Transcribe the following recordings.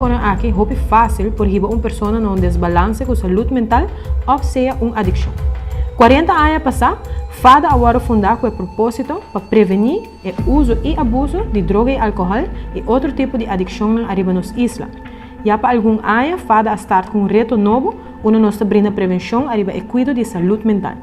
Ora aki hopi fácil por hiba un persona na un desbalance cu salud mental of sea un adiccion. Cuarenta aña pasá, fada a wòrdu fundá cu e propósito pa prevení e uso y abuso di droga y alcohol y otro tipo di adiccionnan ariba nos isla. Ya pa algun aña fada a start cu un reto nobo unda nos ta brinda prevencion ariba e cuido di salud mental.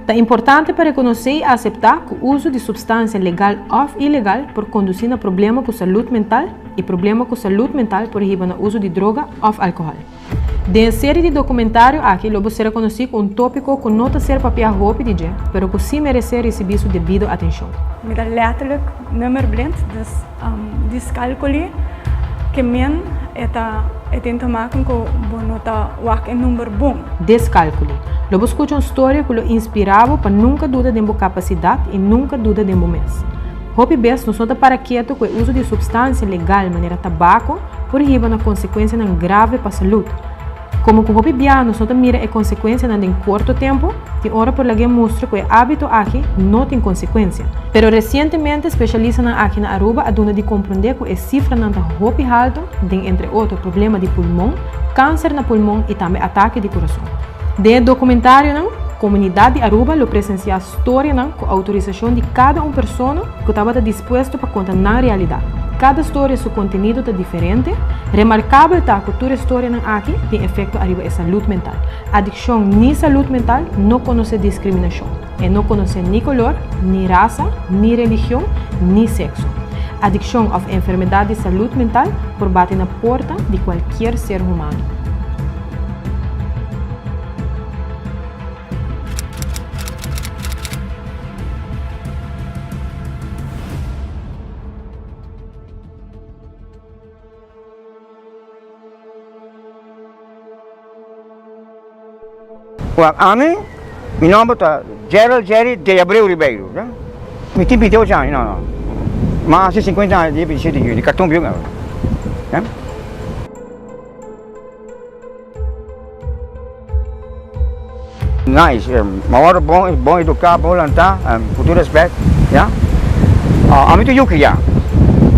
Ta importante pa reconoce y acepta cu uso di substancia legal of ilegal por conduci na problema cu salud mental y problema cu salud mental por hiba na uso di droga of alcohol. Den e serie di documentario aki lo bo ser conoci cu un topico cu no ta ser papia hopi di dje, pero cu si merece ricibi su debido atencion. Mi ta letterlijk nummerblind, dus dyscalculie ke men e ta e tin te maken ku bo no ta wak e number bon. Dyscalculie. Lo bo scucha un storia cu lo inspira bo pa nunca duda den bo capacidad y nunca duda den bo mes. Hopi bes nos no ta para ketu ku e uso di supstansia legal manera tabako por hiba na konsekuensianan grave pa salud. Komo ku hopi bia nos no ta mira e konsekuensianan den korto tempu, tin ora por lag'é mustra ku e ábito aki no tin konsekuensia. Pero resientemente spesialistanan aki na Aruba a duna di komprondé ku e sifranan ta hopi haltu den entre otro problema di pulmon, kanser na pulmon i tambe atake di kurason. Den e dokumentarionan, komunidat di Aruba lo presensiá Storianan ku outorisashon di kada un persona ku tabata dispuesto pa konta nan realidat. Kada storia su kontenido ta diferente. Remarkabel ta ku tur e storianan aki tin efekto ariba e salud mental. Adikshon ni salud mental no konosé diskriminashon. E no konosé ni kolor, ni rasa, ni religion, ni sekso. Adikshon òf enfermedat di salud mental por bati na porta di kualkier ser humano. Wak, ami, mi nomber ta Gerald Jerry de Abreu Ribeiro, ya. Mi tin 28 aña, no, no, mas di 50 aña, dia 27 di juni, karton bieu, ya. Nice, mi a wòrdu bon bon eduká, bon lantá, ku tur rèspèt, ya. Ami ta yu kriá.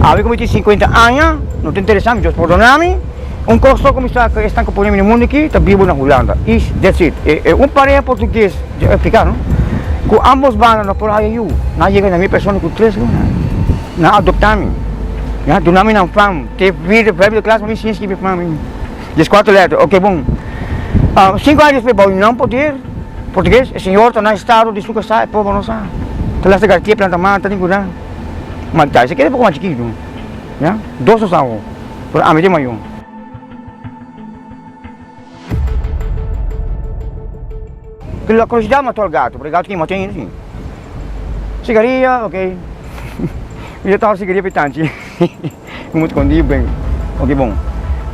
Awe ku mi tin sinkuenta aña, no ta interesá mi, Dios pordoná mi. Un kos so ku mi sa ku esnan ku pone mi na mundu aki ta bibu na Hulanda, i that's it. E un pareha portugues, dja expliká no, ku ambos banda no por haya yu, nan a yega na mi persona ku tres luna, nan a adoptá mi, ya, duna mi nan fam, te vierde, vijfde klas mi siña skibi fam. Dieskuater letter, ok bon. Sinku aña despues bou nan poder portugues, e señor ta na estado di su kasá, e pobo no sa. Ta lasta gartia planta mata tin kuda. Ma ta esei keda poko mas chikitu, ya. Dos no sa awo, pero ami ta e mayor. La curiosidad mató al gato, pero e gato kima tin ainda si. Sigaria, ok. Mi ta taba sigaria pitanchi. Mi escondí ben. Ok bon.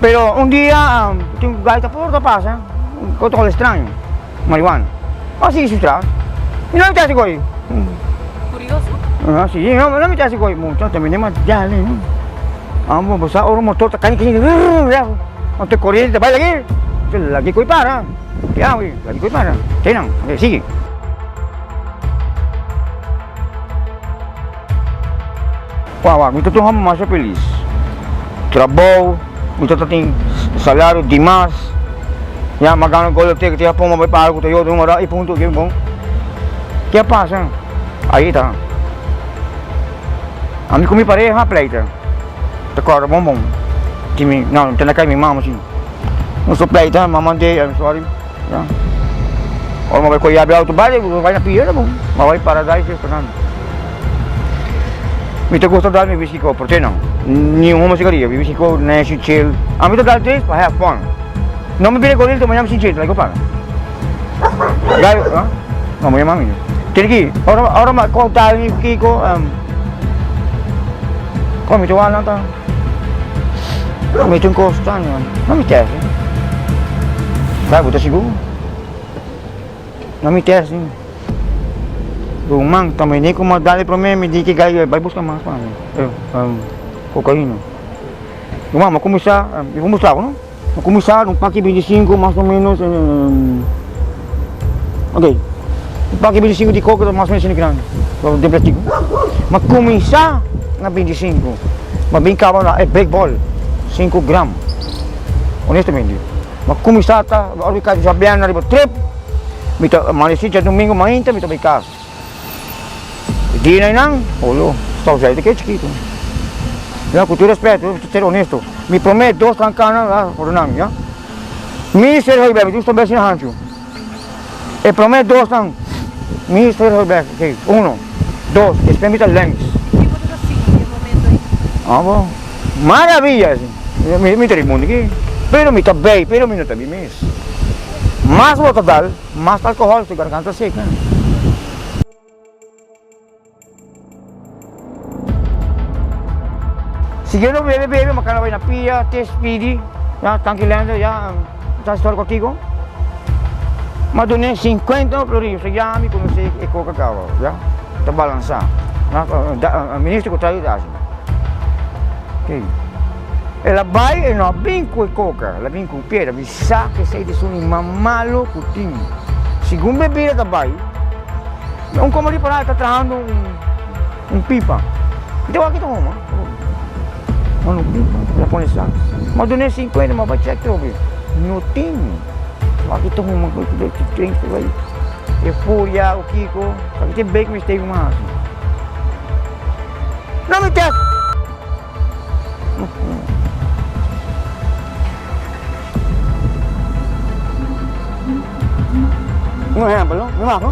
Pero un dia tin un gaita por ta pasa, un otro extraño, marihuana. A sigui su tras. Mi no miti hasi koe. Curioso? Ah, si, no, no miti hasi koe. Mucha, también es más no? Ah, bon, pues ora motor ta caña, caña, anto corriente ta bai lagi. Lagi koe para. Ya, lagi koe para. Tenan, ok, sigui. Wak wak, mi ta tuma masha felis. Trabou, mi ta tin salario dimas. Ya, m'a gana gol loteria, te Japon, m'a bai paga ku Toyota, un ora i punto, ke bon. Ke a pasa? Ahi ta. Ami ku mi pareha pleita. Ta kòrda bon bon. Tin mi, no, ta na kai mi mama si. Nos a pleita, m'a mand'é, I'm sorry. Ya. Ora m'a bai ku e yabi auto bai, bai na pia ta bon. M'a bai Paradise restaurant. Mi ta gusta dal mi whisky ko, por no? Ni un huma sigaria, mi whisky ko nice y chill. Ami ta dal tres pa have fun. No mi bira goril ta mañana mi sin chill, like para. Gai, ha? No, mi mami. Tiene ki, ora ora ma ko dal mi kiko, ko mi ta wala ta. Mi tin kos ta, no mi test. Gai, bo ta sigur? No mi test. Ruman, ta mene ku mas dal e prome mi di ki gai bai buska mas pa mi, kokaina. Ruman, mi a kuminsá, mi por mustra bo no? Mi a kuminsá un paki 25 mas o menos, ok, un paki 25 di koka ta mas o menos asina grandi, den plastik. Mi a kuminsá na 25, mi a bin kaba na e big ball, sinku gram. Honestamente. Ma kuminsá ta ora mi kai djabièrnè riba trip, mi ta amanesí djadumingu mainta mi ta bai kas. E dia einan, olo, stòfzùiger ta keda chikitu. Ya, ku tur respeto, mi ta ser honesto. Mi promé dos trankana, ya, pordoná mi, ya. Mi ser Hooiberg, mi tin un stòfzùiger asina hanchu. E promé dosnan, mi ser Hooiberg, ok, uno, dos, despues mi ta lèngs. Kiko bo ta sinti e momento ei? Ah, bo, maravilla! Mi, mi ta di mundu aki, pero mi ta bei, pero mi no ta mi mes. Mas bo ta dal, mas alkohòl su garganta seka. Siguiendo bebe bebe ma kana bai na pia te spidi ya tanki lender ya ta storia contigo ma dune 50 florin so ya mi conoce e coca caba ya ta balansa ya minister cu trae ta haci ok el a bai e no a bin cu e coca el a bin cu piedra mi sa cu esey ta esun mas malo cu tin segun bebida ta bai. Un komo di pará ta trahando un pipa. Mi ta wak ki ta huma. Un pipa, el a pone sa. Ma dun'é sinkuenta, ma bai chèk trobe. No tin. Wak ki ta huma ku ki drink ku bai. E furia o kiko. Sa ki tin big mistake mi hasi. No mi tèst. Un ehempel, no? Mi wak,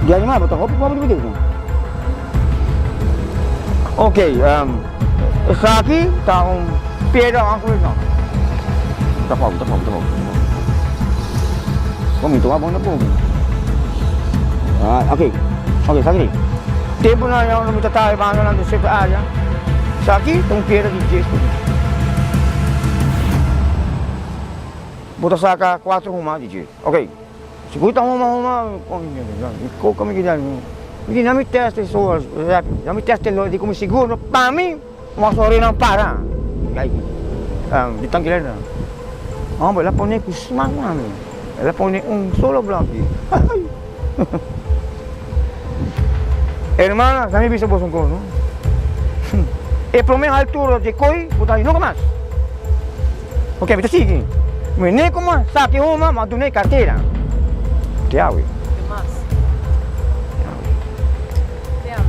di animal bo ta hopi pober di bo Ok, esaki ta un piedra mas o menos. Ta fogo, ta fogo, ta fogo. Bo mi ta wak bon ta fogo. Ah, ok, ok, esaki di. Tempu nan ya mi ta traha e banda nan den sierto area. Esaki ta un piedra di djes por Bo ta saka cuatro huma di dje. Ok, si bo ta huma huma, koka mi keda mi di nan mi test e so nan mi test e lo di como sigur no pa mi mas ora nan para. Di tan kila nan. Homber el a pone ku smak mami. El a pone un solo blokkie. Hermana, sa mi bisa boso un kos no. E prome haltura dje koi bo ta haña nunka mas. Ok, mi ta sigui. Mi ne kuma saki huma, ma duna e kartera. Te awe. Te mas. Te awe. Te awe.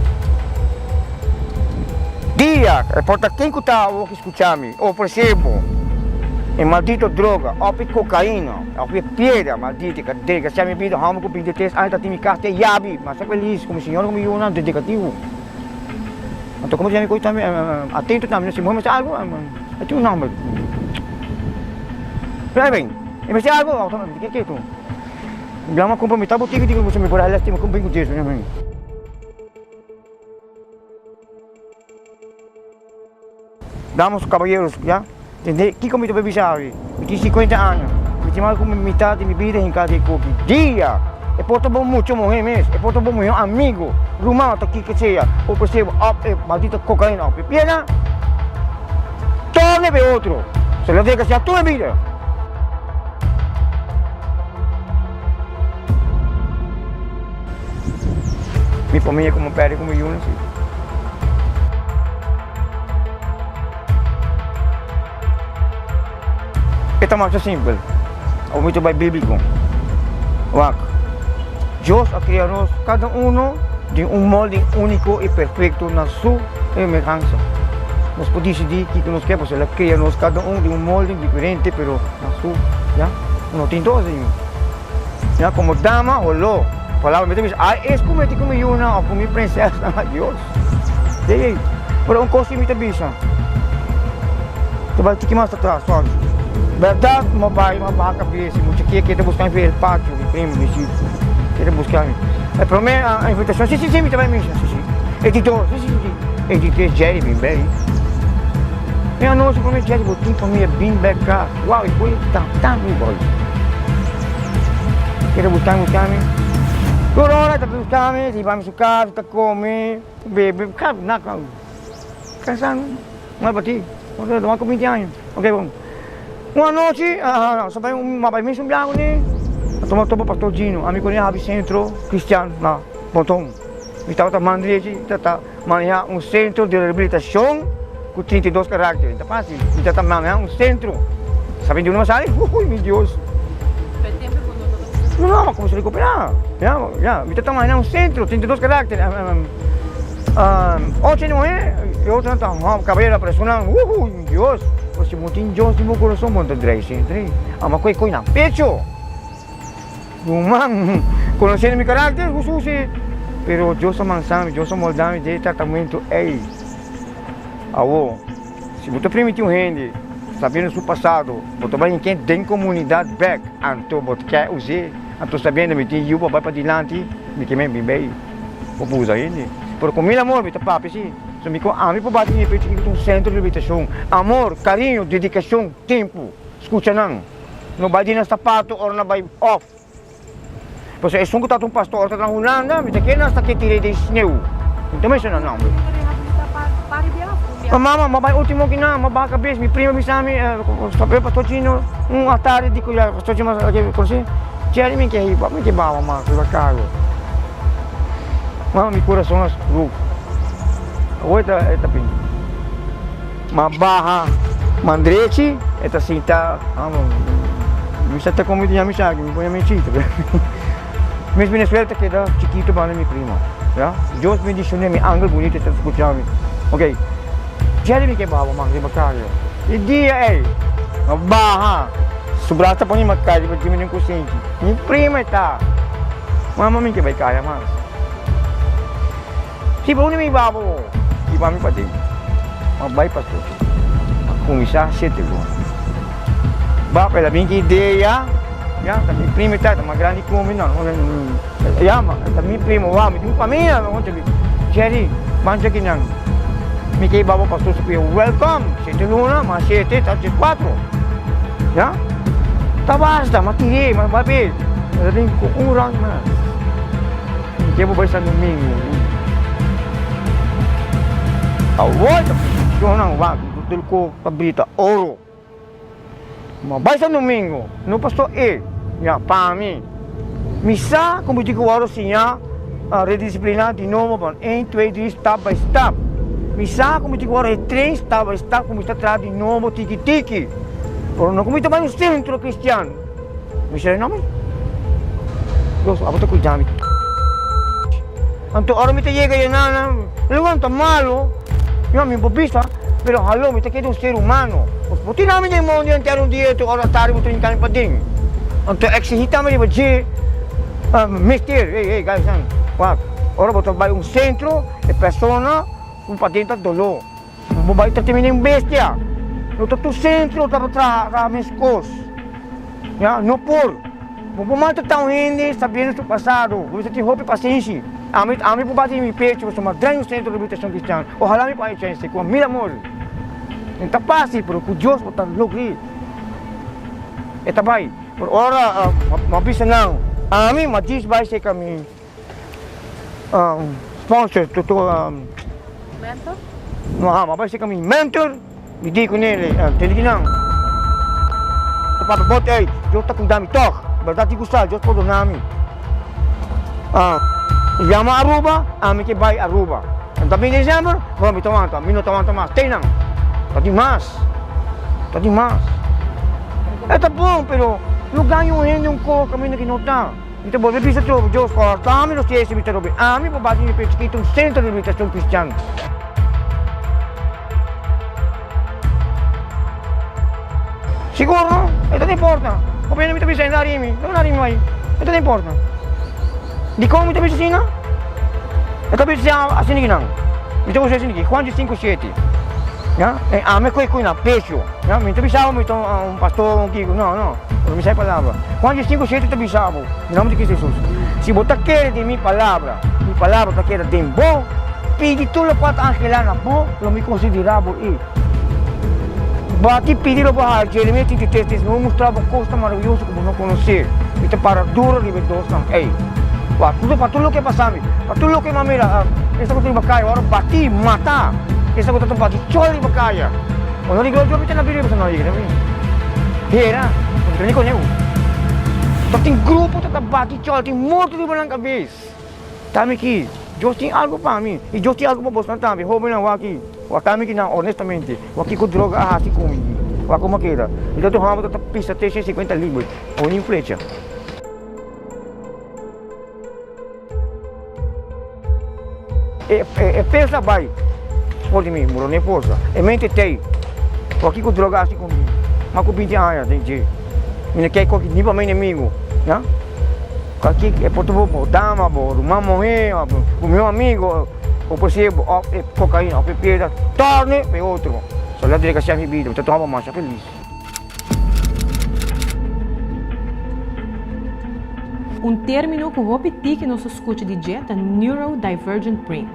Dia, e por ta ken ku ta awor ki skucha mi, ofresé bo e maldito droga, òf e kokaina, òf e piedra maldita ka desgrasia mi bida. Hòmber ku 23 aña ta tin mi kas te yabi. M'a sa felis ku mi señora ku mi yunan dedikativo. Anto komo si mi koe tambe atento tambe, si muhé mester algu. E tin un nomber. Pero ben, e mester algo, ke ke tu? Blama kumpa mi tabu tiki tiki mi por hala stima kumpa ku Jesu. Damas caballeros, ya. Tende kiko mi ta por bisa awe? Mi tin 50 aña. Mi tin mas ku mitad di mi bida hinká den koki. Dia! E por ta bo mucha muhé mes, e por ta bo mihó amigo, ruman òf ta kiko sea, ofresé bo òf e maldito kokaina òf e piedra. Torna pa e otro. Se lo desgraciá tur e bida. Mi familia como perde como yunan si. E ta masha simpel. Awor mi ta bai bíblico. Wak, Dios a crea nos cada uno den un molde único y perfecto na su semehansa. Nos por dicidí kiko nos ke, pasobra El a crea nos cada un den un molde diferente, pero na su, ya. No tin dos ayi. Ya, como dama holó. Palabra mi ta bisa, ay, es ku mi tin ku mi yunan of ku mi prinsesa, Dios. Ey, ey, pero un kos si mi ta bisa. Ta bai tiki mas atras, sorry. Bèrdat, mi bai, mi baha kabes, e mucha kia ta buska mi for el patio, mi primo, mi si, ke ta buska mi. E prome invitashon, si, si, si, mi ta bai misa, si, si. E di dos, si, si, si. E di tres, Jerry bin bèk. Mi anochi prome Jerry, bo tin famia bin bèk kas. Wow, e koi ta tantu mi boy. Ke ta buska mi, buska mi. Tur ora ta buska mi, si bai mi su kas, ta kome. Bebe kap na kau. Kasa no pa ti. No ku 20 aña. Ok bon. Un anochi sa bai un bai mes un biaha kuné. A tuma topa pastor Gino. Ami kuné habi sentro kristian na Ponton. Mi tabata man drechi ta ta maneha un sentro di rehabilitashon ku 32 karakter. Ta fásil. Mi ta ta maneha un sentro. Sabi di uno sali? Uy, mi Dios. Pero tempo cu no tabata No, no, ma cuminsa recupera. Ya, ya. Mi ta tama na un centro, 32 karakter. Ocho hende muhe, e otronan ta hòmber, kaballero, pero esunnan, uhuy, mi Dios. Pero si bo tin Dios den bo kurason, bo no ta drei sin drei. Ama ku e koi na pecho. Ruman, konosiendo mi karakter, bo susi. Pero Dios a mansa mi, Dios a molda mi den e tratamentu ei. Awor, si bo ta permití un hende sabiendo su pasado, bo ta bai hinken den komunidat bèk, anto bo ta kè us'é. Anto sabiendo mi tin yu pa bai padilanti, mi ke men bin bei. Bo por usa hende. Pero ku mil amor mi ta papia si. So mi ku ami por bati mi pecho kiko ta un sentro di rehabilitashon. Amor, kariño, dedikashon, tempu. Skucha nan. No bai di nan sapato ora nan bai off. Pasobra esun ku tabata un pastor ora ta na Hulanda, mi ta kere nan sa ke tir'é den sneu. Mi ta menshoná nomber. Ma mama, m'a bai ultimo kinan, m'a baha kabes, mi prima bisa mi, pastor Chino, un atardi di ku ya pastor Chino a konosé, Jerry mi ke hiba, mi ke baha mas riba karo. Mama, mi kurason a skruk. Awor e ta e ta bin. M'a baha man drechi, e ta sinta, mi sa ta komo mi ta yama esaki, mi por yama e chito. Mis Venezuela ta keda chikito banda mi primo, ya. Dios bendicione mi angel bunito ta scucha mi. Ok, Jerry mi ke baha mas riba carro. E dia ey, a baha, su brasa pone ma cay riba djimi den cusinchi. Mi prima e ta. Mama mi ke bay caya mas. Si pa unda mi baha bo, hiba mi paden. Ma bay pastor. A cuminsa shete luna. Ba pa el a bin ki idea. Ya, ta mi primo ta, ta mas grandi ku mi, no, ya, ma ta mi primo, wou, mi tin un famia, no, Jerry, mancha kinan, mi ke hiba bo pastor su kuya, welcome, shete luna, mas shete ta 84, ya, ta basta, m'a tir'é, m'a bai, el a bin ku un round mas, mi ke bo bai San Domingo, awor ta funciona, wak, tur ku ta brita oro. Ma bai San Domingo, no pasó e, ya, pa mi. Mi sa ku mi tin ku wòrdu siñá redisipliná di nobo pa un, twee, drie, stap by stap. Mi sa ku mi tin ku wòrdu retrain stap by stap ku mi ta traha di nobo tiki tiki. Pero no ku mi ta bai un sentro kristian. Mi sa no mi. Dios, abo ta kuida mi. Anto ora mi ta yega yena, lugar ta malo. Yo mi por bisa, pero haló, mi ta keda un ser humano. Bo tira mi den mondi entero un dia, tur ora tardi bo trinta mi paden. Anto exigí tambe riba dje, mister, hey, hey, guys, wak, ora bo ta bai un centro, e persona ku paden ta doló. Bo bai ta tene un bestia. No ta tur centro ta traha meskos. Ya, no por. Bo por maltratá un hende sabiendo su pasado. Bo mester tin hopi pasenshi. Ami, ami por bati mi pecho pasobra mi a drei un centro di rehabilitacion cristiano. Ojalá mi por haña chance cu mil amor. No ta fácil, pero cu Dios bo ta logr'é. E ta bai. Pero ora mi a bisa nan, ami mi a djis bai cerca mi sponsor, Mentor? No, mi a bai cerca mi mentor. Mi di ku nele, Tende ki nan ta papia bot ei, Dios ta kuida mi tòg. Bèrdat di ku sa, Dios pordona mi. Yama Aruba, ami ke bai Aruba. Nan ta bin desèmber, bon mi ta wanta, mi no ta wanta mas. Tei nan, ta di mas, ta di mas. E ta bon, pero no gaña un hende un kos kaminda ki no ta. Mi ta bolbe bisa trobe, Dios kòrta mi lo siesi mi ta robe. Ami por bati mi pe chikitu un sentro di rehabilitashon kristian. Sigur no, e ta importa. Gobierno mi ta bisa enda rimi, no na rimi mai. E ta importa. Dikon mi ta bisa asina? E ta bisa asina ki nan. Mi ta usa asina ki, Juan 5:7. Ya, e ame kue kue na pecho. Ya, mi ta bisa mi ta un pastor, un kiko. No, no. Pero mi sa e palabra. Juan 5:7 ta bisa bo, den nomber di Cristo Jesus. Si bo ta kere den mi palabra, mi palabra ta keda den bo, Pidi tur lokual ta angelá na bo, lo mi konsiderá bo i. Bati pidi lo bo haña. Jeremias 33, tres, Mi bo mustra bo kosnan maravioso ku bo no konosé. Mi ta para duro riba e dosnan ei. Pa tur, pa tur loke a pasa mi, pa tur loke mi a mira, esta ku ta riba kaya, ora bati, mata, esta ku ta bati chol riba kaya. Bo no riba, mi ta na bira, bo no riba mi. Hera, bo no ta ni koneu. Ta tin grupo ta bati chol, tin morto riba nan kabes. Tami ki, Dios tin algu pa mi, i Dios tin algu pa bosnan tambe, hobennan, wak aki, wak tami ki nan, honestamente, wak kiko droga a hasi ku mi. Wak como keda. Mi ta tur homber ta pisa 350 libra. O ni flecha. E, e, e pesa bai for di mi, muro ne forsa. E mente tei. Wak ku droga asi ku mi. Ma ku 20 aña den dje. Mi no kei koki ni pa mi enemigo. Ya? Aki e por ta bo dama, bo ruman muhé, bo mihó amigo, bo por ser bo of e cocaína of e piedra, torne pa e otro. So la delegacia mi bida, mi ta tuma masha felis. Un término ku hopi tiki nos a skucha di dje ta neurodivergent brain.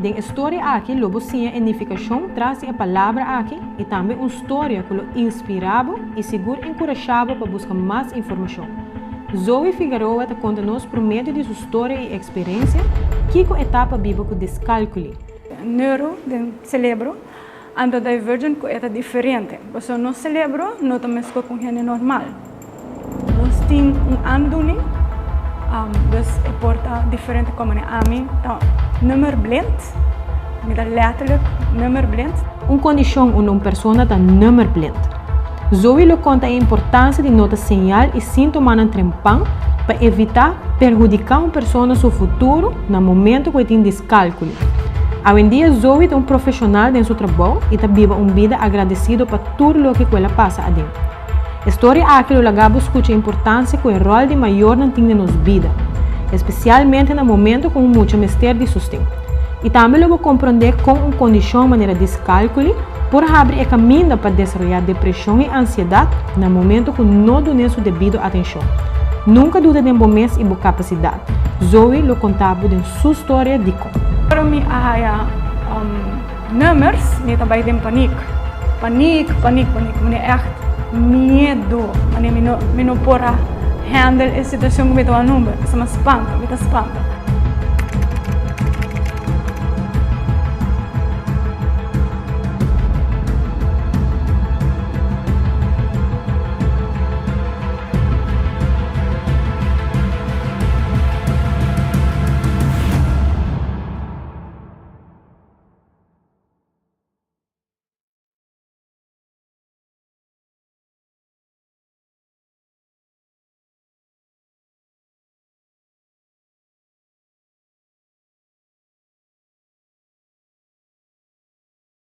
Den e storia aki lo bo siña e nifikashon tras di e palabra aki i tambe un storia ku lo inspirá bo i sigur enkurashá bo pa buska mas informashon. Zoe Figaroa ta konta nos por medio di su storia i eksperensia kiko e ta pa biba ku diskalkuli. Neuro den celebro, anto divergent ku e ta diferente, pasobra nos celebro no ta meskos ku un hende normal. Nos tin un aandoening, dus e por ta diferente komo ami ta nummerblind, mi ta letterlijk nummerblind. Un kondishon unda un persona ta nummerblind. Zoe lo konta e importansia di nota señal i síntomanan trempan pa evitá perhudiká un persona su futuro na momento ku e tin diskalkuli. Awendia Zoe ta un profeshonal den su trabou i ta biba un bida agradesido pa tur loke ku el a pasa aden. E storia aki lo laga bo skucha e importansia ku e ròl di mayornan tin den nos bida, espesialmente na momento ku un mucha mester di sosten. I tambe lo bo komprondé kon un kondishon manera diskalkuli por habri e kaminda pa desaroyá depreshon i ansiedat na momento ku no dun'é su debido atenshon. Nunka duda den bo mes i bo kapasidat. Zoe lo konta bo den su storia dikon. Ora mi a haya Nummers, mi ta bai den paniek. Paniek, paniek, paniek. Mi echt miedo. Mane mi no, mi no por a handle e situacion cu mi ta wak number. Pasobra mi a spanta, mi ta spanta.